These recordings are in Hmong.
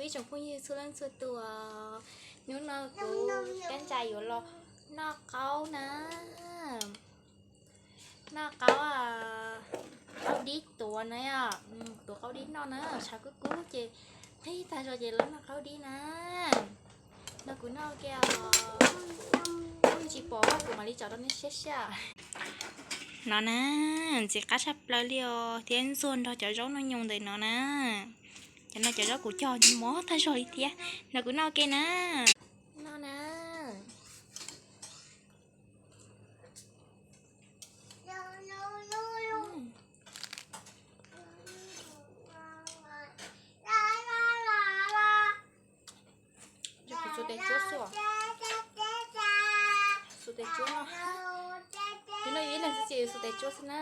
Ib tsoom phooj ywg txhua leej txhua tus, hnub no kuv Kab Ntsa yuav los noj qaub na. Noj qaub, qaub dib tuav na yom. Tuav qaub dib noj na, tshav kub kub ces qhib tag zog ces los noj qaub dib na. No kuv noj ke os. Tsis pom kuv mam li tso rau nej siab siab. No na, ntxim qab tshaj plaws li os, thiab ntxuag nrog cov zaub noj nyoos ntawm no na. Cov no cov zaub kuv cog mob tag zog li thiab. No kuv noj ke na. No na. Kuv xuas tes tsuab xwb. Xuas tes tsuab no. Yus noj yus ib leeg xwb ces xuas tes tsuab xwb na.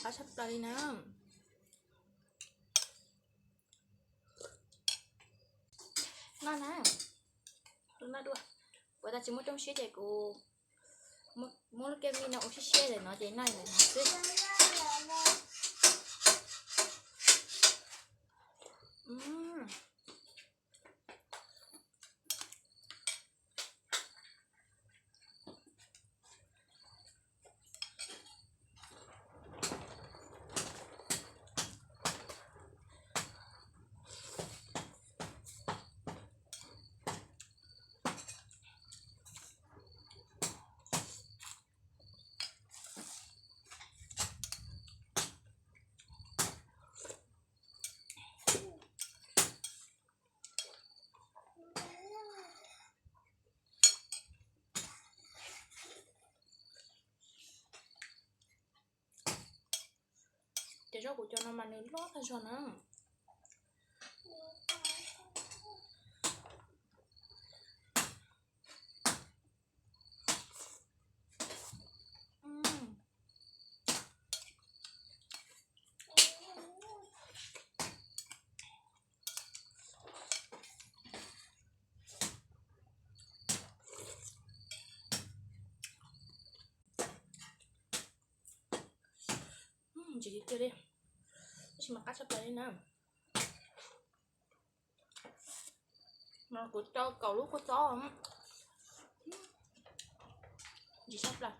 Qab tshaj plaws li na. Noj na, noj dua. Puas tas tsis muaj rooj siab ces kuv muab lub kej vij no ua siab siab ntawm no ces noj ntawm no xwb. Cov zaub kuv cog no mas nws loj tag zog na. Ntsim tiag tiag li, tab sis mas qab tshaj plaws li na. Mas kuv rau kaum lub kua txob, ntsim tshaj plaws.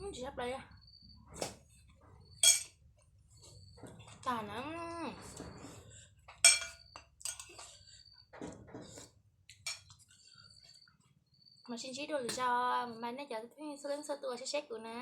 Ntsim tshaj plaws li. Tas na. Mas sib ntsib dua lwm zaus, mas nej cov phooj ywg txhua leej txhua tus uas saib saib kuv na.